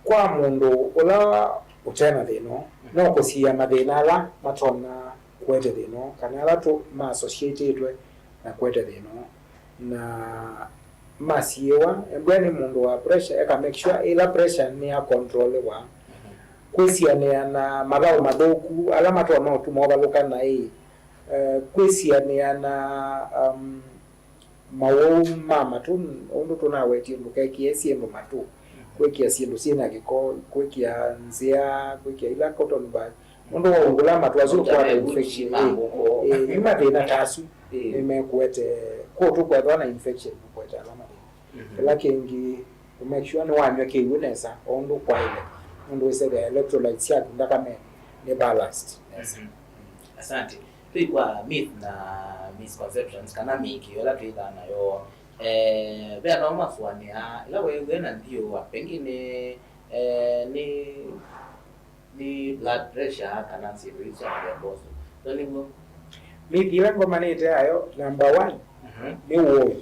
Kwa mũndũ ũla ũte na thĩna ũũ, no kũsiĩĩa mathĩna ala matonya kũete thĩna ũũ, kana ala tũ ma associatĩtwe na kũete thĩna ũũ, na masiĩĩwa. Embwa nĩ mũndũ wa pressure, eka make sure ĩla pressure nĩ ya controlĩwa. Kwĩsianĩa na mathaũ mathũku ala matonya ũtuma ũvalũka naĩ, eh, kwĩsianĩa na, um, mawau ma matũ, ũndũ tũnawetie, ndũkekĩe syĩndũ matũ, kwĩkĩa syĩndũ syĩna gĩko, kwĩkĩa nzĩa, kwĩkĩa ila cotton bud, nũndũ waungũla matũ asu ũkwata infection. Ĩĩ, nĩ mathĩna ta asu nĩmekũete, kwoou tũkwethwa na infection, ũkwete ala mathĩna. Mhm. Kĩla kĩngĩ, to make sure nĩwanyw'a kĩw'ũ nesa o ũndũ kwaĩle, nũndũ wĩsethĩa electrolytes syaku nthakame nĩ balanced nesa. Mhm. Asante. Twĩ kwa myth na misconceptions kana mĩĩkĩĩo ĩla twĩthaa nayo. Eh, ve andũ amwe masũanĩaa ĩla weew'e na nthĩ ũũ, pengine, eh, nĩ, nĩ blood pressure kana syĩndũ isu sya mũthemba ũsu. Ĩsu nĩw'o? Myth ĩla ngomanĩte nayo, number one, mhm, nĩ ũoi.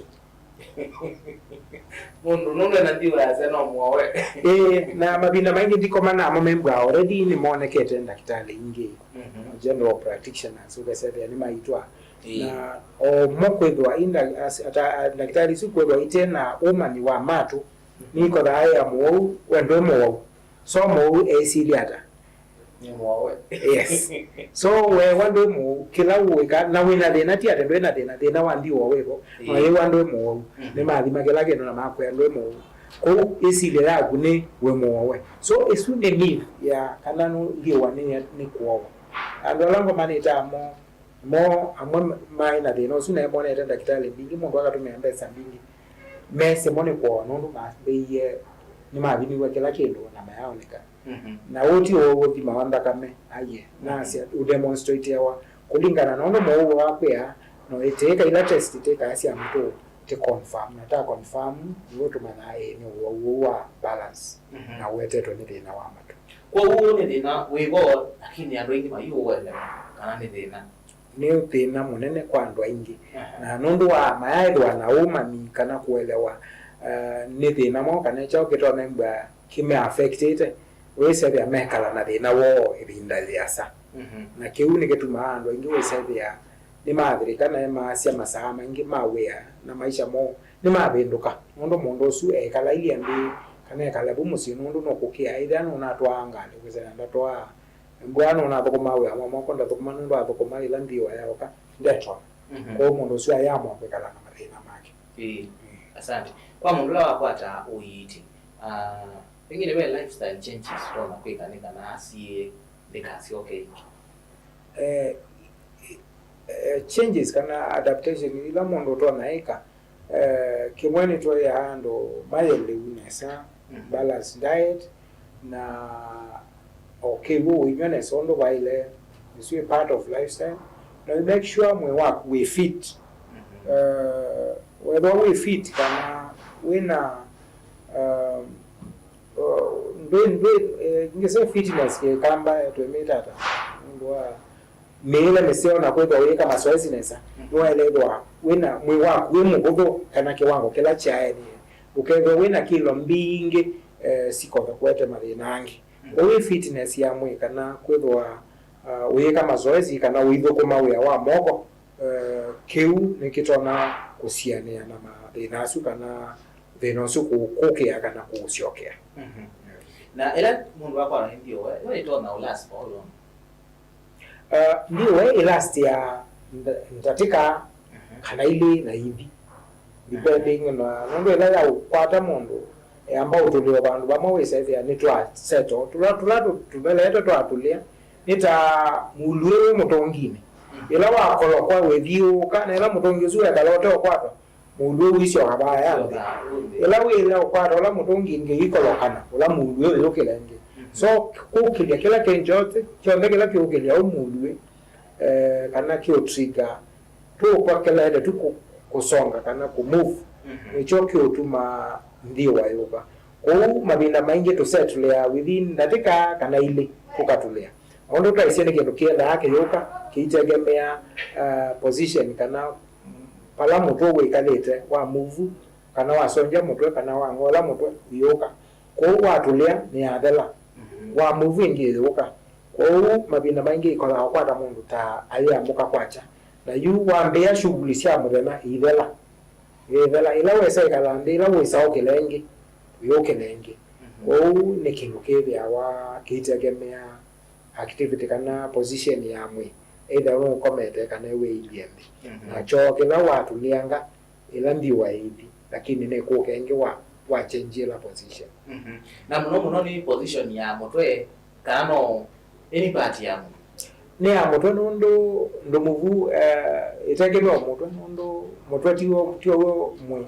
Mũndũ nũndũ ena nthĩ ũyasya no mũowe. Ĩĩ, na mavinda maingĩ ndikoma namo membwa already nĩmonekete ndakĩtalĩ ingĩ, mhm, general practitioners, ũkasethĩa nĩmaitwa. Ĩĩ. Na o mo kwĩthwa inda-, as-, ata-, ndakĩtalĩ isu kwĩthwa ite na ũmanyi wa matũ, mhm, nĩikothaa ĩa mũwau, we ndwĩ mũwau. So mũwau eĩsilye ata? Nĩ mũowe. Yes. So weewa ndwĩ mũwau, kĩla wĩka, na wĩna thĩna, ti atĩ ndwĩ na thĩna, thĩna wa ndiũa wĩvo, no, ĩĩ, yĩwa ndwĩ mũwau. Mhm. Nĩmathima kĩla kĩndũ na makwĩa ndwĩ mũwau. Kwoou ĩsilya yaku nĩ wĩ mũowe. So ĩsu nĩ myth ya kana nũ-, ndiũa nĩ, nĩ kũowa. Andũ ala ngomanĩte namo, mo amwe maĩ na thĩna ũsu, na monete ndakĩtalĩ mbingĩ, mũndũ akatũmĩa mbesa mbingĩ, mesĩ mo nĩ kũowa nũndũ mambĩie, nĩmathimiwe kĩla kĩndũ na mayaoneka. Mhm. Na ũũ ti ũũ ũthimawa nthakame, aiee. Mhm. Nasya ũdemonstrateawa kũlingana na ũndũ mũwau wakwĩa, no ĩtĩĩka ila test tĩkaa sya mũtũ tĩ confirm, na ta confirm, nĩw'o tũmanyaa ĩĩ nĩ ũwau ũũ wa balance, mhm, na ũetetwe nĩ thĩna wa matũ. Kwoou nĩ thĩna wĩvo, lakini andũ aingĩ mayũũelewa kana nĩ thĩna. Nĩ thĩna mũnene kwa andũ aingĩ. Aha. Na nũndũ wa mayaĩthĩwa na ũmanyi kana kũelewa, eh, nĩ thĩna mwaũ kana kyaũ kĩtonembwa kĩmeaffectĩte, wĩsethĩa mekala na thĩna woo ĩvinda yĩasa. Mhm. Na kĩu nĩkĩtumaa andũ aingĩ wĩsethĩa nĩmaathĩrĩka na maasya masaa maingĩ ma wĩa na maisha moo nĩmavĩndũka, nũndũ mũndũ ũsu ekala ilye nthĩ kana ekala vu mũsyĩ, nũndũ nũkũkĩa, ĩthĩa nũnatwaa ngalĩ, wĩsethĩa ndatwaa Mbwa nũnathũkũmaa wĩa wa moko, ndathũkũma nũndũ athũkũma ĩla ndiũa yaũka, ndetona. Mhm. Kwoou mũndũ ũsu ayamwa kwĩkala na mathĩna make. Ĩĩ. Mm. Asante. Kwa mũndũ ũla wakwata ũiiti, ah, pengine ve lifestyle changes ũtonya kwĩka nĩ kana asiĩe ĩkasyoke ĩngĩ? Eh, eh, changes kana adaptation ila mũndũ ũtonya ĩka, eh, kĩmwe nĩtũeaa andũ maye lĩu nesa, balanced diet, na o kĩw'ũ ũinyw'a nesa ũndũ vaĩle, nĩsu ĩ part of lifestyle, na you make sure mwĩĩ waku wĩ fit. Eh, wethwa wĩ fit kana wĩna, um, uh, ndwĩ ndwĩ eh, ngĩse fitness kĩkamba twĩmĩtata nũndũ wa mĩĩle mĩseo na kwĩthwa wĩĩka masoesi nesa, nĩwaĩle ĩthwa wĩna mwĩĩ waku wĩ mũvũthũ kana kĩwango kĩla kyaenie. Ndũkethwe wĩna kĩlo mbingĩ eh, sikothwa kũete mathĩna angĩ. Kwoou ĩ fitness ya mwĩĩ kana kwĩthwa uh, ũyĩka masoesi kana ũithũkũma wĩa wa moko, eh, kĩu nĩkĩtonya kũsianĩa na mathĩna asu kana thĩna ũsu kũkũkĩa kana kũũsyokea. Na ĩla mũndũ akwatwa nĩ nthĩũe, yo ĩtonya ũlast for how long? Uh, nthĩũe ĩlastia nda- ndatĩka kana ilĩ na ithi, depending na nũndũ ĩla yaũkwata mũndũ, yamba ũtũlĩo vandũ vamwe wĩsethĩa nĩ twa settle tũla tũla tũ- tũthelete twatũlĩa, nĩ ta mũlũĩ wĩ mũtũnginĩ. Ĩla wakolokwa wĩthiũũka na ĩla mũtũngi ũsu wekala ũteũkwatwa, mũlũĩ ũisyoka vaa ya nthĩ. Ĩla wĩĩle ũkwata ũla mũtũngi ĩngĩ ĩikolokana, ũla mũlũĩ ũyũkĩla ĩngĩ. So kũkĩlya kĩla kĩ njote kyonthe kĩla kĩũkĩlya ũ mũlũĩ, eh, kana kĩũtrigger tũũkwa kĩlaĩle tu kũ- kũsonga kana kũmove, nĩkyo kĩũtuma nthĩũa yũka. Kwoou mavinda maingĩ tũsetũlĩaa within ndatĩka kana ilĩ tũkatũlĩa. Ũndũ twaisye nĩ kĩndũ kĩendaa kĩyũka kĩitegemea, uh, position kana vala mũtwe wĩkalĩte wa move, kana wasongya mũtwe kana wang'ola mũtwe ũyũka. Kwoou watũlĩa nĩyathela, wa move ĩngĩ ĩyũka. Kwoou mavinda maingĩ ĩkothaa ũkwata mũndũ ta ayĩamũka kwakya, na yu wambĩĩa shughuli sya mũthenya iithela. Ĩithela ĩla wesa ĩkala nthĩ, ĩla wĩsa ũkĩla ĩngĩ, yũkĩla ĩngĩ. Kwoou nĩ kĩndũ kĩthĩawa kĩitegemea activity kana position ya mwĩĩ, either nũkomete kana wĩilyĩ nthĩ. Na kyoo kĩla watũlĩanga ĩla nthĩũa ĩithi, lakini nĩkũka ĩngĩ wa wachenjie ĩla position. Na mũno mũno nĩ position ya mũtwe, kana no any part ya mwĩĩ? Nĩ ya mũtwe nũndũ ndũmũvu, eh, ĩtegemea o mũtwe nũndũ mũtwe tiw'o tiw'o mwĩĩ.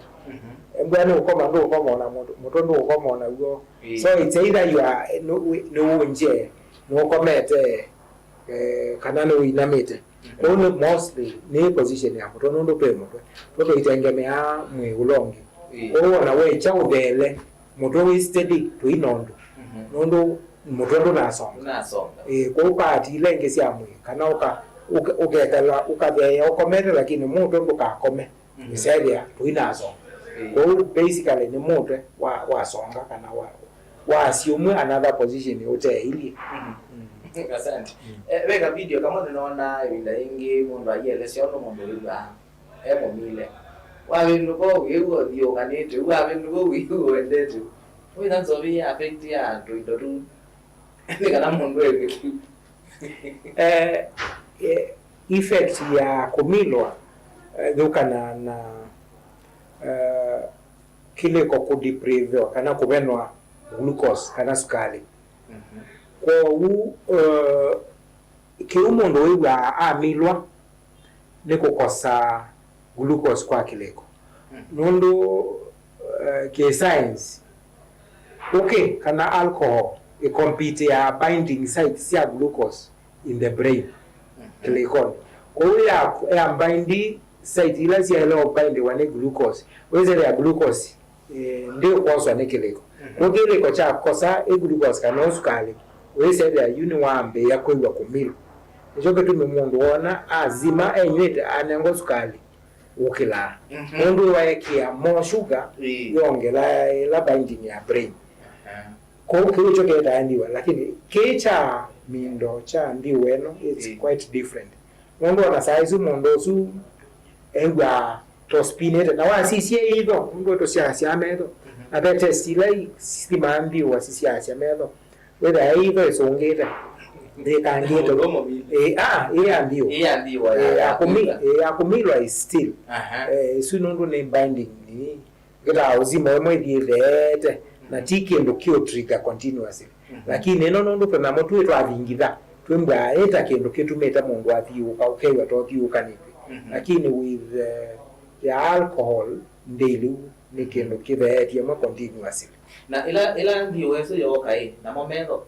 Embwa nĩ ũkoma ndũũkoma ona mũtwe, mũtwe ndũũkoma ona w'o. So it's either you are nĩ ũnje, nĩ ũkomete, eh, kana nĩ ũinamĩte. Kwoou nĩ mostly nĩ position ya mũtwe nũndũ twĩ mũtwe. Tũtũitengemeaa mwĩĩ ũla ũngĩ. Kwoou ona wekya ũtheele, mũtwe wĩ steady, tũi na ũndũ. Nũndũ mũtwe ndũnasonga. Ĩĩ, kwoou part ila ingĩ sya mwĩĩ, kana ũka- ũke- ũkekala ũkatheea ũkomete, lakini mũtwe ndũkakome. Ĩsethĩa tũinasonga. Kwoou basically nĩ mũtwe wa- wasonga kana wa- wasyũmw'a another position ũteĩlye. Asante. Eh, ve ka video kamwe nĩnoona ĩvinda yĩngĩ mũndũ aielesya ũndũ mũndũ wĩw'aa e mũmile. Wavĩndũka ũu wĩw'a ũthiũũkanĩte, wavĩndũka ũu wĩw'a ũendete. Wĩna nzovi ya affect ya tũindo tũu nĩ kana mũndũ ew'e kĩu. Eh, eh, effect ya kũmilwa, eh, yũkana na, eh, kĩlĩko kũdepriviwa kana kũvenwa glucose kana sukalĩ. Kwoou, eh, kĩu mũndũ wĩw'aa amilwa nĩ kũkosa glucose kwa kĩlĩko. Nũndũ, eh, kĩ science, ũkĩ kana alcohol ĩcompete ya binding sites sya glucose in the brain, kĩlĩkonĩ. Kwoou ya, ya bind site ila syaĩle ũbindĩwa nĩ glucose, wĩsethĩa glucose, eh, ndĩkwoswa nĩ kĩlĩko. Kwoou kĩlĩko kyakosa ĩ glucose kana ũsukalĩ, wĩsethĩa yu nĩwambĩĩa kwĩw'a kũmilwa. Nĩkyo kĩtumi mũndũ woona azima enyw'ĩte anengwa sukalĩ ũkĩlaa. Nũndũ waekĩa more sugar, yongela ĩla binding ya brain. Kwoou kĩu nĩkyo kĩetae ndiwa, lakini kĩĩ kya mindo kya ndiwa ĩno, it's quite different. Nũndũ ona saa isu mũndũ ũsu ew'aa tospinĩte, na wasisya ĩitho, nũndũ tũsiasya metho, na ve test ila ithimaa ndiwa sisiasya metho, wĩthĩa ĩitho ĩsũngĩte, yĩkangĩte. Ĩĩ, ah, ĩ ya ndiwa. Ĩ ya ndiwa, ya- Ĩĩ, ya ya kũmi- kũmila. Ĩĩ, ya kũmilwa is still. Eh, isu nũndũ nĩ binding nini. Ngĩtaa ũzima ĩmwe ĩthiĩtheete, na ti kĩndũ kĩũtrigger continuously. Lakini ĩno nũndũ tũnyamũ twĩ twavingitha, twĩmbwaa ĩ ta kĩndũ kĩtumĩte mũndũ athiũũka, ũkew'a ta ũthiũũkanĩtw'e. Mhm. Lakini with, eh, ya alcohol, ndĩilu nĩ kĩndũ kĩtheetye mwe continuously. Na ĩla, ĩla ndiũa ĩsu yooka ĩ, namo metho?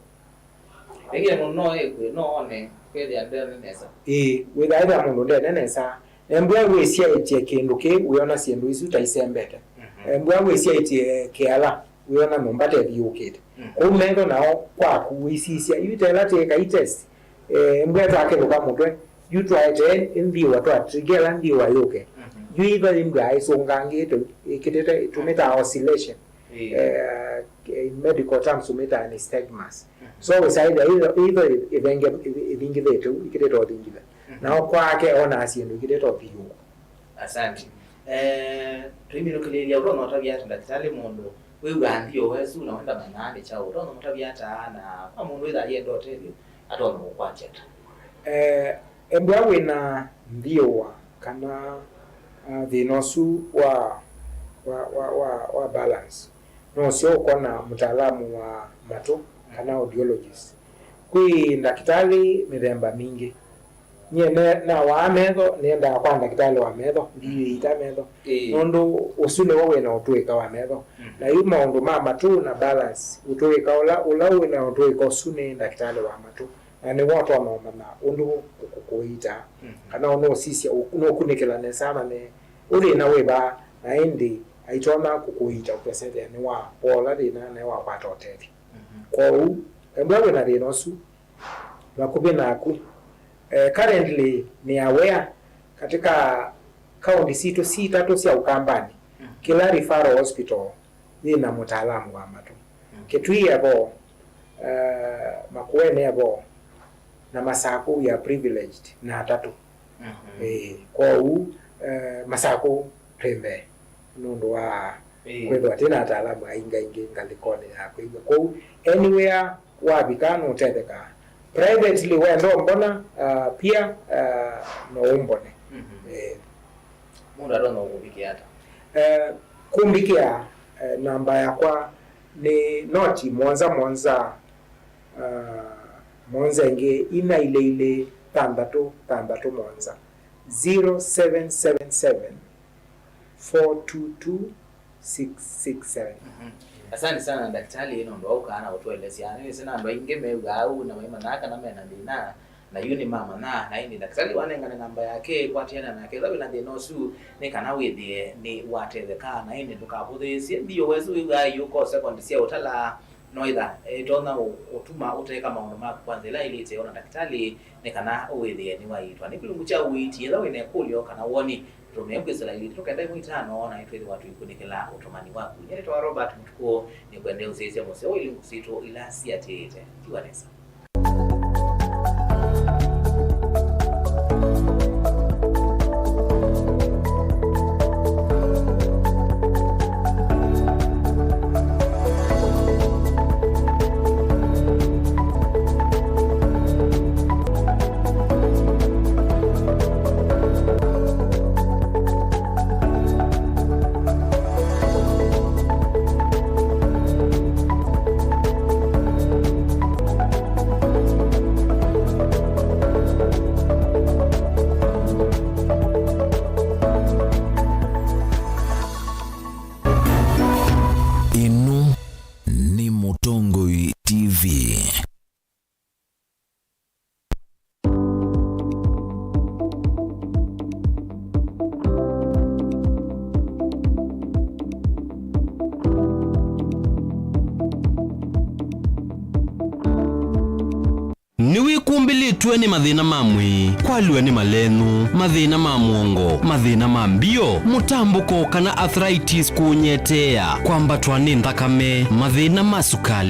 Pengine mũndũ no ĩkw'e, no one, kwĩthĩa ndene nesa. Ĩĩ, wĩthaa ĩthĩa mũndũ ndene nesa. Embwa wĩsyaĩtye kĩndũ kĩu, wĩona syĩndũ isu ta isembete. Mhm. Embwa wĩsyaĩtye kĩala, wĩona nyũmba tethiũkĩte. Mhm. Kwoou metho nao kwaku wĩsisya, yu tela tĩĩka i test. Eh, embwa twakĩlũka mũtwe, yu twaete nthĩwa twa trigger nthĩwa yũke. Mhm. Yu itho embwa ĩsũngangĩte, ĩkĩtĩte, tũmĩtaa oscillation. Ĩĩ. Eh, in medical terms, tũmĩtaa nĩ stigmas. Mhm. So, wĩsaĩthĩa itho, itho ĩthenge, ĩthingithĩte, ĩkĩtĩte ũthingitha. Mhm. Nao kwake onaa syĩndũ ĩkĩtĩte ũthiũũko. Asante. Eh, tũiminũkĩlĩĩlya, ũtonya ũtavya ata ndakĩtalĩ mũndũ wĩw'aa nthĩ ũwesu na wenda manyaa nĩ kyaũ? Ũtonya ũtavya ata, na kwa mũndũ wĩthaa yenda ũtethyo, atonya kũkwatya ata? Eh, embwa wĩna nthĩwa kana, ah, thĩna ũsu wa, wa, wa, wa, wa balance, no ũseo ũkona mũtaalamu wa matũ kana audiologist. Kwĩ ndakĩtalĩ mĩthemba mingĩ. Nyie ne-, nawaa metho, nĩendaa kwa ndakĩtalĩ wa metho, ndiĩta metho. Ĩĩ. Nũndũ ũsu nĩwe wĩna ũtũĩka wa metho. Mhm. Na yu maũndũ ma matũ na balance, ũtũĩka ũla, ũla wĩna ũtũĩka ũsu nĩ ndakĩtalĩ wa matũ. Na nĩwe ũtonya ũmanya ũndũ kũkũĩta. Mhm. Kana ũnũsisya, ũ-, nũkunĩkĩla nesa amanye ũthĩna wĩ va, na ĩndĩ aitonya kũkũĩta ũkesethĩa nĩ wa kwola thĩna na wakwata ũtethyo. Mhm. Kwoou, embwa wĩna thĩna ũsu, vakuvĩ naku. Eh, currently nĩ aware katika kaunti sitũ sitatũ sya Ũkambani, mhm, kĩla referral hospital yĩna mũtaalamu wa matũ. Mhm. Kitui evo, eh, Makueni evo, na Masaku we are privileged na atatũ. Mhm. Eh, kwoou, eh, Masaku twĩ mbee nũndũ wa, ĩĩ, kwĩthwa twĩ na ataalamu aingaingĩ ngalĩkonĩ ya kwĩw'a. Kwoou, anywhere wavika nũtethekaa. Privately wenda ũmbona, uh, pia, uh, no ũmbone. Mhm. Eh. Mũndũ atonya kũvikĩa ata? Eh, kũmbikĩa, eh, namba yakwa nĩ noti mũonza mũonza, uh, mũonza ĩngĩ ina ilĩ ilĩ thanthatũ thanthatũ mũonza, zero seven seven seven, four two two, six six seven. Mhm. Asante sana, ndakĩtalĩ, nũndũ wa ũkaa na ũtũelesya. Nĩnĩsĩ na andũ aingĩ mew'aa ũu na maimanyaa kana mena thĩna, na yu nĩmamanyaa. Na ĩndĩ ndakĩtalĩ wanengane namba yake, kwatĩana nake. Ĩla wĩna thĩna ũsu, nĩ kana wĩthĩe nĩwatetheka. Na ĩndĩ ndũkavũthĩĩsye. Nthĩ ũwesu wĩw'aa yu ko sekondi sya ũtala, noĩtha ĩtonya ũ-, ũtuma ũteka maũndũ maku kwa nzĩa ĩla ĩlĩte, ona ndakĩtalĩ, nĩ kana ũwĩthĩe nĩwaiitwa. Nĩ kĩlungu kya ũiiti. Ethĩwa wĩna ĩkũlyo kana woni, tũtũmĩe kwĩsĩla ilĩ itatũ kenda ĩmwe itano, na nĩtwĩthĩwa tũikũnĩkĩla ũtũmani waku. Nyie nĩtawa Robert Mũtukũ, nĩkwendea ũsyaĩĩsya mũseo wa ilungu sitũ ila siatĩĩte. Tiwa nesa. Ĩno nĩ Mũtongoi T V. Nĩwĩkumbĩlĩtw'e nĩ mathĩna ma mwĩĩ, kwalw'a nĩ malenũ, mathĩna ma mũongo, mathĩna ma mbio, mũtambũko kana arthritis kũũnyeteea, kwambatwa nĩ nthakame, mathĩna ma sukalĩ?